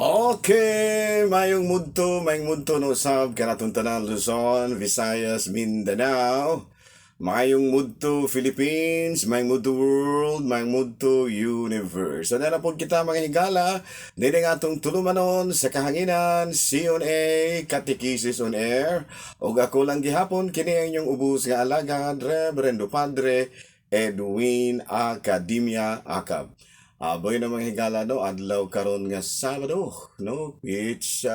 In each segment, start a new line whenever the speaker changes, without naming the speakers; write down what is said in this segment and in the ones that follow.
Okay, mayong mudto no sab kanatong tanan, Luzon, Visayas, Mindanao. Mayong mudto Philippines, mayong mudto world, mayong mudto universe. So na po kita, mga higala, dili nga atong tulumanon sa kahanginan, CONA, Catechesis on Air. Og ako lang gihapon kini ang inyong ubos nga alagad, Reverendo Padre Edwin Academia Acab. Aboy na, mga higala, no, adlaw karon nga Sabado, no, pizza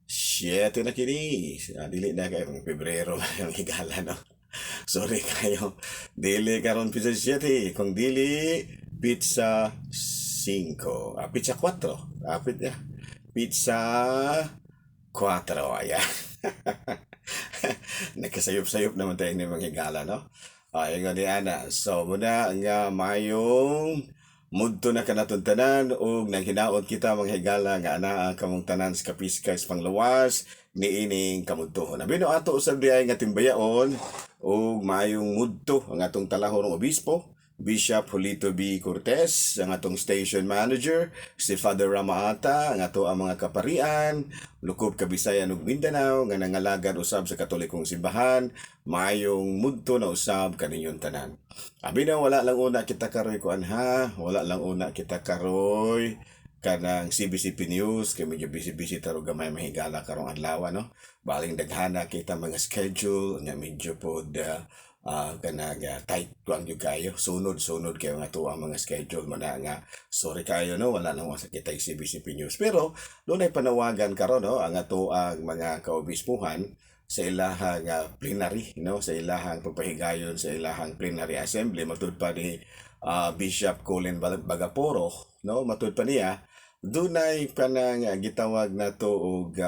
7 na kini. Dili na kay Pebrero mga higala, no. Sorry kayo. Dili karon petsa 7, kung dili petsa 5. Petsa 4. Petsa 4. Ayan. Nagkasayop-sayop naman tayo ni mga higala, no? Ay, nga ni Ana. So, muna nga mayong mudto na kanatong tanan ug naghinaot kita, mga higala, nga anaa kamong tanan sa kapiskay sa panglawas niining kamudtohon. Abi no ato usab di ay nga timbayaon ug mayong mudto ang atong talahorong obispo, Bishop Julito B. Cortez, ang atong station manager, si Father Ramaata, ang ato ang mga kaparian, lukop Kabisayan ug Mindanao, nga nangalagad usab sa Katolikong Simbahan, mayong mudto na usab kaninyong tanan. Abi na wala lang una kita karoy kuan ha, wala lang una kita karoy kanang CBCP News kay medyo busy-busy taro gamay, mahigala, karong adlaw, no. Baling daghana kita mga schedule nga medyo pod kanang tight kuan gyud kayo, sunod-sunod kayo nga tuwa ang mga schedule mo na nga sorry kayo, no, wala lang sa kita CBCP News. Pero dunay panawagan karon, no, ang ato ang mga kaobispuhan sa ilahang plenary, no, sa ilahang pagpahigayon sa ilahang plenary assembly. Matud pa ni Bishop Colin Bagaporo, no, matud pa niya dunay kanang gitawag nato og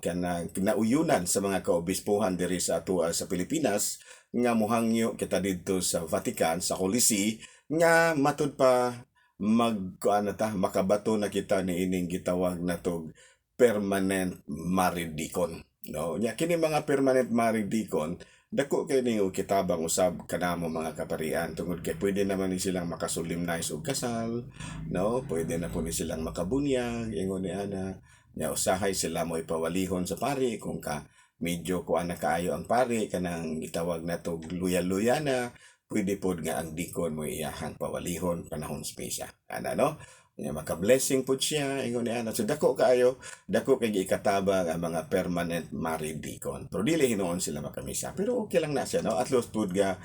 kanang nauyunan sa mga kaobispuhan diri sa atoa sa Pilipinas nga muhangyo kita didto sa Vatican, sa Holy See, nga matud pa mag kuan na ta, makabato na kita niining gitawag natog permanent married deacon, no. Nya kini mga permanent married deacon, dako kay ning kitabang usab kanamo mga kaparian tungod kay pwede naman ni silang makasolemnize og kasal, no, pwede na po ni silang makabunyag, ingon ni ana. Nya usahay sila mo ipawalihon sa pari kung ka medyo kuan na kaayo ang pari, kanang gitawag nato luya-luya na, pwede pod nga ang deacon mo iyahang pawalihon panahon sa misa ana, no. Nya maka-blessing pod siya, ingon ni ana. So dako kaayo, dako kay giikatabang ang mga permanent married deacon, pero dili hinuon sila makamisa, pero okay lang na siya, no. At least pod ga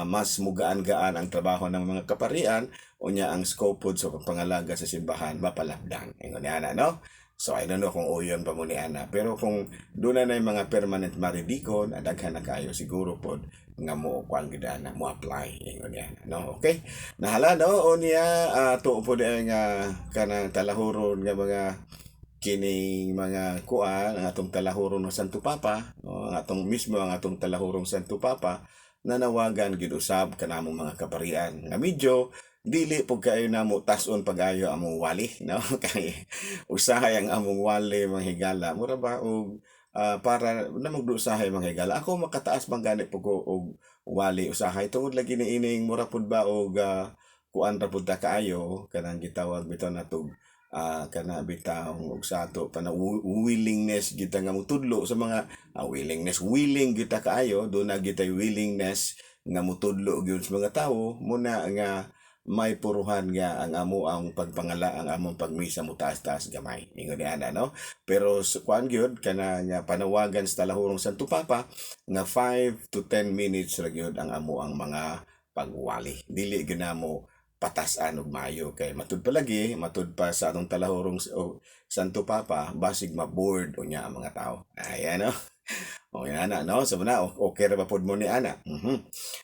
mas mugaan-gaan ang trabaho ng mga kaparian, unya ang scope pod sa pagpangalaga sa simbahan mapalapdan, ingon ni ana, no. So I don't know kung uyon pa mo ni ana, pero kung doon na yung mga permanent married deacon, daghan na kayo siguro pod nga mo kuan gid ana, mo apply, ingon ni ana, no. Okay, nahala, no. O niya tuo pod nga kanang talahuron nga mga kining mga kuan, ang atong talahuron ng Santo Papa, no, ang atong mismo ang atong talahurong Santo Papa nanawagan gid usab kanamong mga kaparian nga medyo dili pud kaayo namo tas-on pag-ayo among wali, no, kay usahay ang among wali, mga higala, mura ba og para na magdusahay, mga higala. Ako makataas man gani pud ko og wali usahay tungod lagi niining mura pud ba og kuan ra pud ta kaayo, kanang gitawag bitaw natog kana bitaw og sa ato pa na willingness kita nga motudlo sa mga willingness, willing kita kaayo, do na gitay willingness nga motudlo gyud sa mga tawo muna nga may puruhan nga ang amo ang pagpangala, ang among pagmisa mo taas-taas gamay, ingon ni ana, no. Pero sa kuan gyud kana nga panawagan sa talahurong Santo Papa nga 5 to 10 minutes ra gyud ang amo ang mga pagwali, dili gyud namo patasan og maayo kay matud pa lagi, matud pa sa atong talahurong o Santo Papa, basig ma-bored unya ang mga tao. Ayan, no. O yan ana, no. So na okay ra ba pod mo ni ana?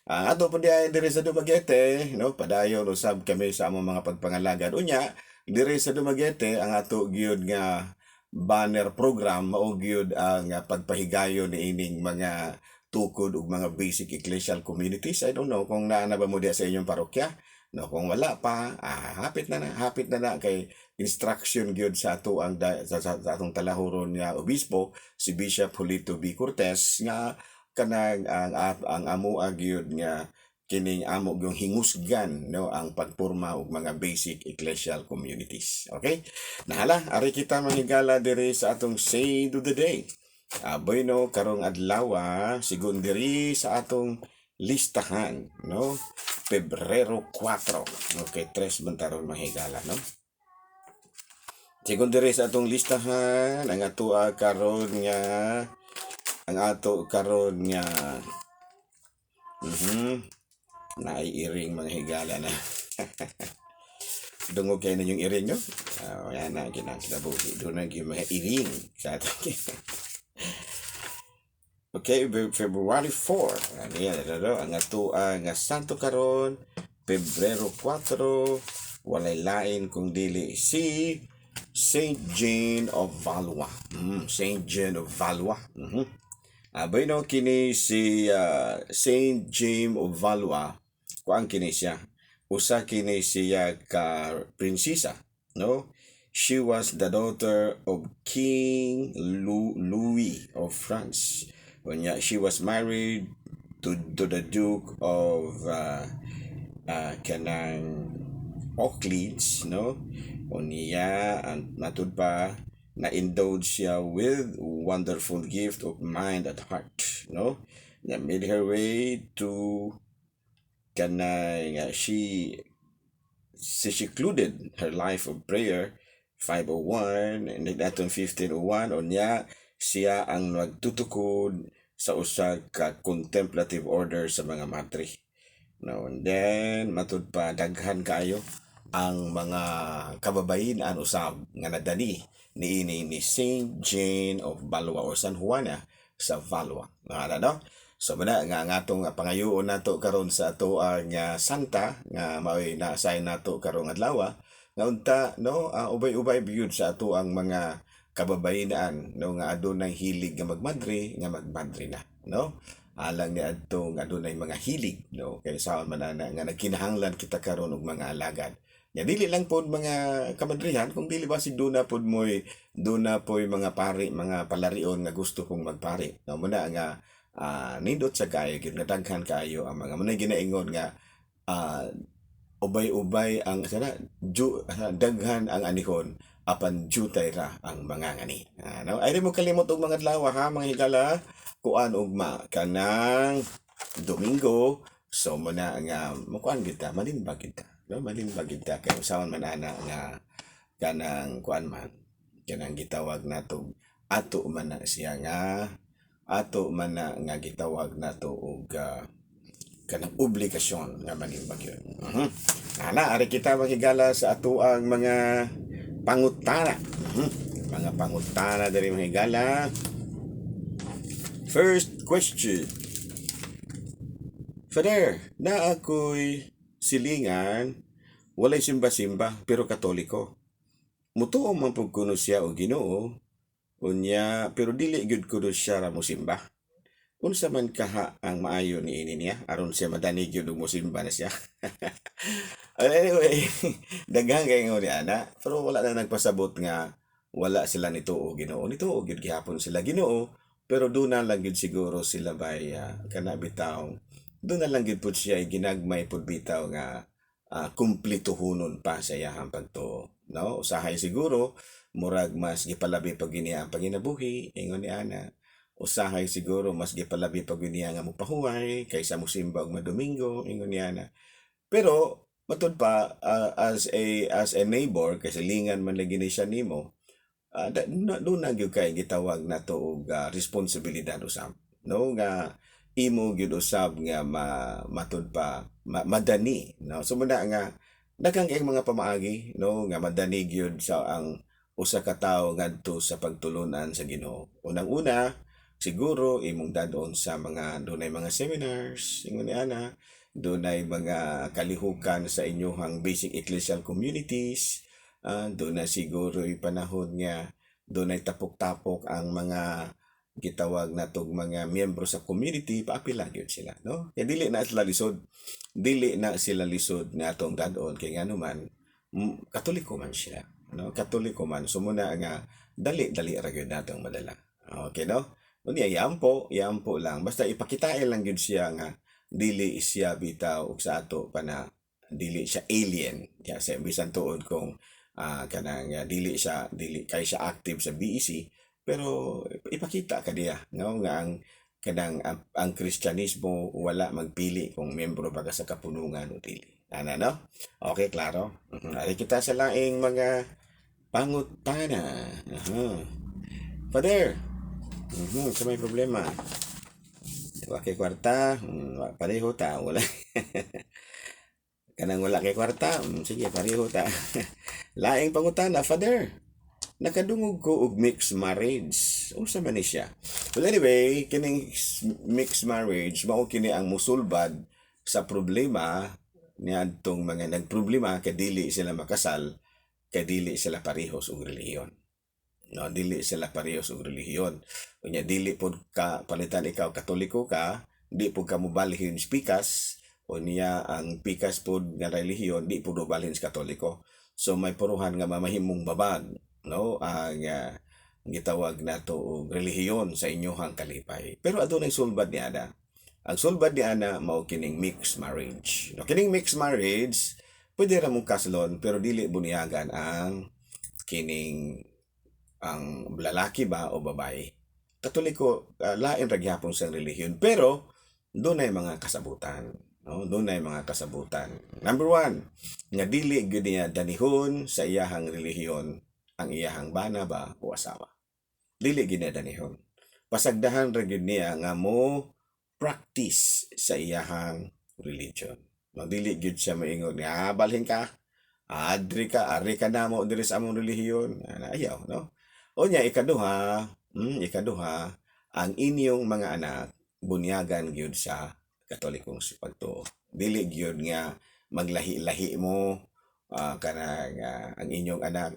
Ato pod diay diri sa Dumaguete, no, padayon usab kami sa among mga pagpangalagad. Unya diri sa Dumaguete ang ato gyud nga banner program mao gyud ang pagpahigayon niining mga tukod ug mga basic ecclesial communities. I don't know kung naa na ba mo diya sa inyong parokya. No, kung wala pa, hapit na na, hapit na na kay instruction gyud sa ato ang da, sa atong talahuron nga obispo, si Bishop Julito B. Cortez, nga kanang ang amo gyud nga Kining amo yung hingusgan, no, ang pagporma og mga basic ecclesial communities. Okay? Nahala, ari kita, mga higala, diri sa atong Saint of the Day. Bueno, karong adlaw, sigon diri sa atong listahan, no? Pebrero 4. Okay, tres man taron, mga higala, no? Sigon diri sa atong listahan, ang ato karon nga naiiring, mga higala, na. Dungog kayo ninyong iring, no? Yan na, ginakinabuhi. Doon na yung mga iring sa atong. Okay, February 4. Ano yan, ano, ang ato nga santo karon, Pebrero 4, walay lain kung dili si Saint Jane of Valois. Saint Jane of Valois. Bueno, kini si Saint Jane of Valois, kuan kini siya. Usa kini siya ka prinsesa, no? She was the daughter of King Louis of France. Unya, she was married to the Duke of kanang Orleans, no? Unya, ang matud pa, na endowed siya with wonderful gift of mind and heart, no? Na made her way to kanang she secluded her life of prayer 501 and then atong 1501. Unya siya ang nagtutukod sa usa ka contemplative order sa mga madre, no? And then matud pa, daghan kaayo ang mga kababayen-an usab nga nadani niini ni Saint Jane of Valois or San Juana sa Valois. Nga no? So muna nga ang atong pangayoon nato karon sa ato ang santa nga mao'y na-assign nato karong adlaw nga unta, no, ubay-ubay gyud sa ato ang mga kababayen-an, no, nga adunay hilig nga magmadre, nga magmadre na, no, alang ni adto nga adunay mga hilig, no, kay saon man ana nga nagkinahanglan kita karon og mga alagad. Nya dili lang pod mga kamadrihan kung dili basig duna pod moy duna poy mga pari, mga palarion nga gusto kong magpari, no? Muna nga nindot sa kaayo gyud nga daghan kaayo ang mga munay ginaingon nga ubay-ubay ang sana ju, daghan ang anihon apan jutay ra ang mga ngani. No? Ay mo kalimot og mga adlaw ha, mga higala, kuan ugma kanang Domingo. So muna nga mukuan kita, manimbag kita, no? Manimbag kita kay usaon man ana nga kanang kuan man kanang gitawag nato, ato man na siya nga ato man na nga gitawag nato og kanang obligasyon nga manimbag yun. Ana, ari kita, mga higala, sa ato ang mga pangutana. Mga pangutana diri, mga higala. First question. Father, naa ako'y silingan, walay simba-simba pero Katoliko. Mutuo man pud kuno siya og Ginoo, unya pero dili gyud kuno siya ra mosimba. Unsa man kaha ang maayo niini niya aron siya madani gyud og mosimba na siya? Well, anyway, daghan kay ni ana, pero wala na nagpasabot nga wala sila nituo Ginoo. Nituo gyud gihapon sila Ginoo, pero doon na lang gyud siguro sila bay kana bitaw. Doon na lang gyud pud siya ginagmay pud bitaw nga kumplituhonon pa sa iyahang pagtuo. No? Usahay siguro murag mas gipalabi pag niya ang panginabuhi ingon ni ana. Usahay siguro mas gipalabi pag niya nga mopahuway kaysa mosimba og madomingo ingon ni ana. Pero matud pa, as a neighbor kay silingan man lagi ni siya nimo, doon na gyud kay gitawag nato og responsibilidad usab, no, nga imo gyud usab nga matud pa madani, no? So muna nga daghang kay mga pamaagi, no, nga madani gyud sa ang usa ka tawo ngadto sa pagtulunan sa Ginoo. Unang-una siguro imong dadon sa mga dunay mga seminars ingon ni ana, dunay mga kalihukan sa inyong basic ecclesial communities, doon na siguro panahon nga dunay tapok-tapok ang mga gitawag natog mga miyembro sa community, paapila gyud sila, no? Kay dili na sila lisod, dili na sila lisod nga atong dadon kay ngano man Katoliko man siya, no? Katoliko man. So muna nga dali dali ra gyud natong madala. Okay, no? Unya yampo yampo lang, basta ipakitain lang gyud siya nga Dili siya bitaw og sa ato pa na dili siya alien diya sa bisan tuod kung kanang dili siya, dili kay siya active sa BEC, pero ipakita ka diya, no, nga ang kanang ang Kristyanismo wala magpili kung membro ba ka sa kapunungan o dili ana, no? Okay, klaro. Ari kita sa laing mga pangutana. Father, sa may problema wa kay kwarta, pareho ta, wala kanang wala kay kwarta, sige, pareho ta. Laing pangutana, "Father, nakadungog ko og mixed marriage. Unsa man ni siya?" Well, anyway, kining mixed marriage mao kini ang musulbad sa problema niadtong mga nagproblema kay dili sila makasal kay dili sila parehos og relihiyon. No, dili sila parehos og relihiyon. Unya dili pod ka palitan, ikaw Katoliko ka, di pod ka mobalhin sa pikas, o niya ang pikas pod nga relihiyon di pod mobalhin sa Katoliko. So may puruhan nga mamahimong babag, no, ang gitawag nato og relihiyon sa inyohang kalipay. Pero adunay sulbad ni ana. Ang sulbad ni ana mao kining mixed marriage. No, kining mixed marriage, pwede ra mong kaslon pero dili bunyagan ang kining ang lalaki ba o babae. Katoliko, lain ra gihapon sa relihiyon, pero dunay mga kasabutan. No, dunay mga kasabutan. Number one, nga dili gyud niya danihon sa iyahang relihiyon ang iyahang bana ba o asawa. Dili gyud niya danihon. Pasagdahan ra gyud niya nga mo practice sa iyahang religion. No, dili gyud siya maingon nga, "Ah, balhin ka. Adri ka, ari ka namo diri sa among relihiyon." Ana, ayaw, no? Unya ikaduha, ikaduha, ang inyong mga anak bunyagan gyud sa Katolikong pagtuo. Dili gyud nga maglahi-lahi mo, kanang ang inyong anak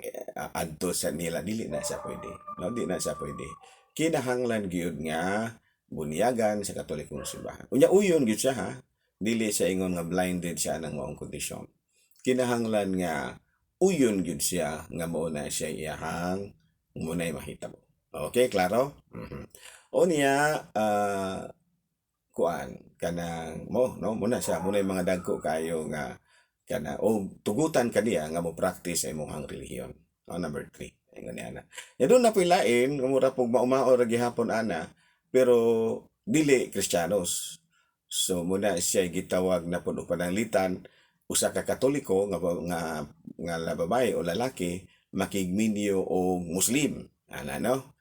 adto sa nila, dili na siya pwede. No, di na siya pwede. Kinahanglan gyud nga bunyagan sa Katolikong simbahan. Unya uyon gyud siya ha. Dili siya ingon nga blinded siya ng maong kondisyon. Kinahanglan nga uyon gyud siya nga mao na siya iyahang muna'y mahitabo. Okay, klaro? Unya kuan kanang mo, no, muna siya muna yung mga dagko kayo nga kana o tugutan kaniya nga mo practice sa imong relihiyon. Oh, number 3. Ingon niya ana. Ya doon na po'y lain, mura pug maumao ra gihapon ana, pero dili Kristiyanos. So muna siya gitawag na pud og pananglitan usa ka Katoliko nga nga nga babae o lalaki makigminyo og Muslim. Ana, no?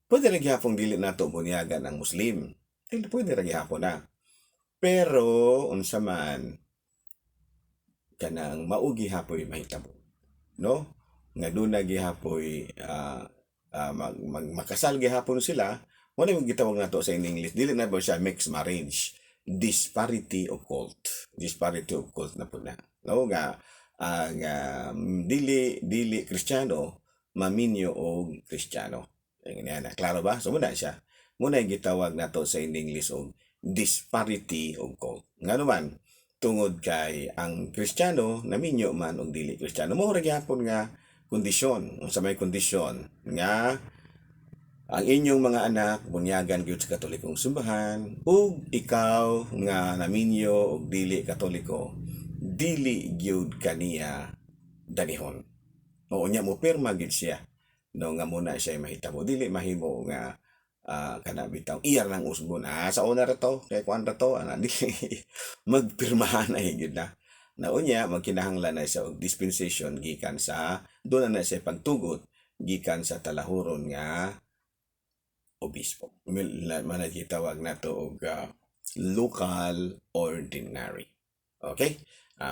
Pwede ra gihapon dili nato bunyagan ang Muslim. Dili pwede ra gihapon na. Pero unsa man kanang mao gihapoy mahitabo, no? Nga duna gihapoy mag, mag, makasal gihapon sila, mo na yung gitawag nato sa in English, dili na ba siya mixed marriage, disparity of cult. Disparity of cult na po na. No, nga ang dili dili Kristiyano maminyo og Kristiyano. Ingon na. Klaro ba? So muna siya. Muna yung gitawag nato sa in English og disparity of cult. Ngano man, tungod kay ang Kristiyano naminyo man og dili Kristiyano. Mao ra gihapon nga kondisyon, unsa may kondisyon nga ang inyong mga anak bunyagan gyud sa Katolikong simbahan ug ikaw nga naminyo og dili Katoliko, dili gyud kaniya danihon. O unya mo pirma gyud siya, no, nga muna siya mahitabo. Dili mahimo nga kana bitaw iyar lang usbon, sa una ra to kay kuan ra to ana, dili, magpirmahan na gyud na. Na unya magkinahanglan na siya og dispensation gikan sa doon na siya pagtugot gikan sa talahuron nga obispo. Man gitawag nato og local ordinary. Okay?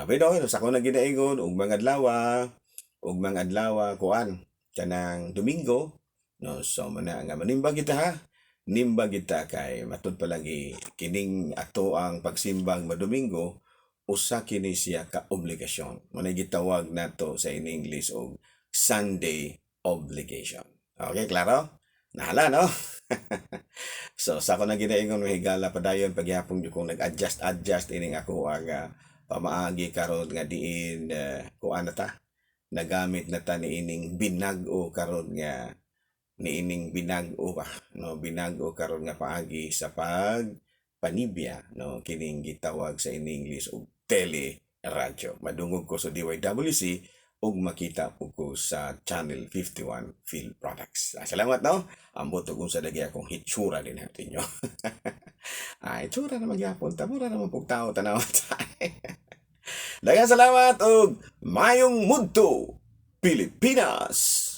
Pero sa ako na ginaingon og mga adlaw kuan kanang Domingo, no, so mana nga manimba kita ha. Nimba kita kay matud palagi kining ato ang pagsimbang madomingo, usa kini siya ka obligasyon. Mo gitawag nato sa in English og Sunday obligation. Okay, klaro? Nahala, no? So, sa ako na ginaingon, mahigala, padayon pagyapon jud kong nag-adjust adjust ining ako ang pamaagi karon nga diin kuan na ta, nagamit na ta niining binag-o karon nga niining binag-o ba, no, binag-o karon nga paagi sa pag Panibia, no, kining gitawag sa in English og tele radyo. Madungog ko sa DYWC ug makita po ko sa Channel 51 Film Products. Ah, salamat, no. Ambot og unsa lagi akong hitsura din natin nyo. Ay, itsura na magyapon ta. Mura naman pug tao tanaw. Daghang salamat og mayong mudto, Pilipinas!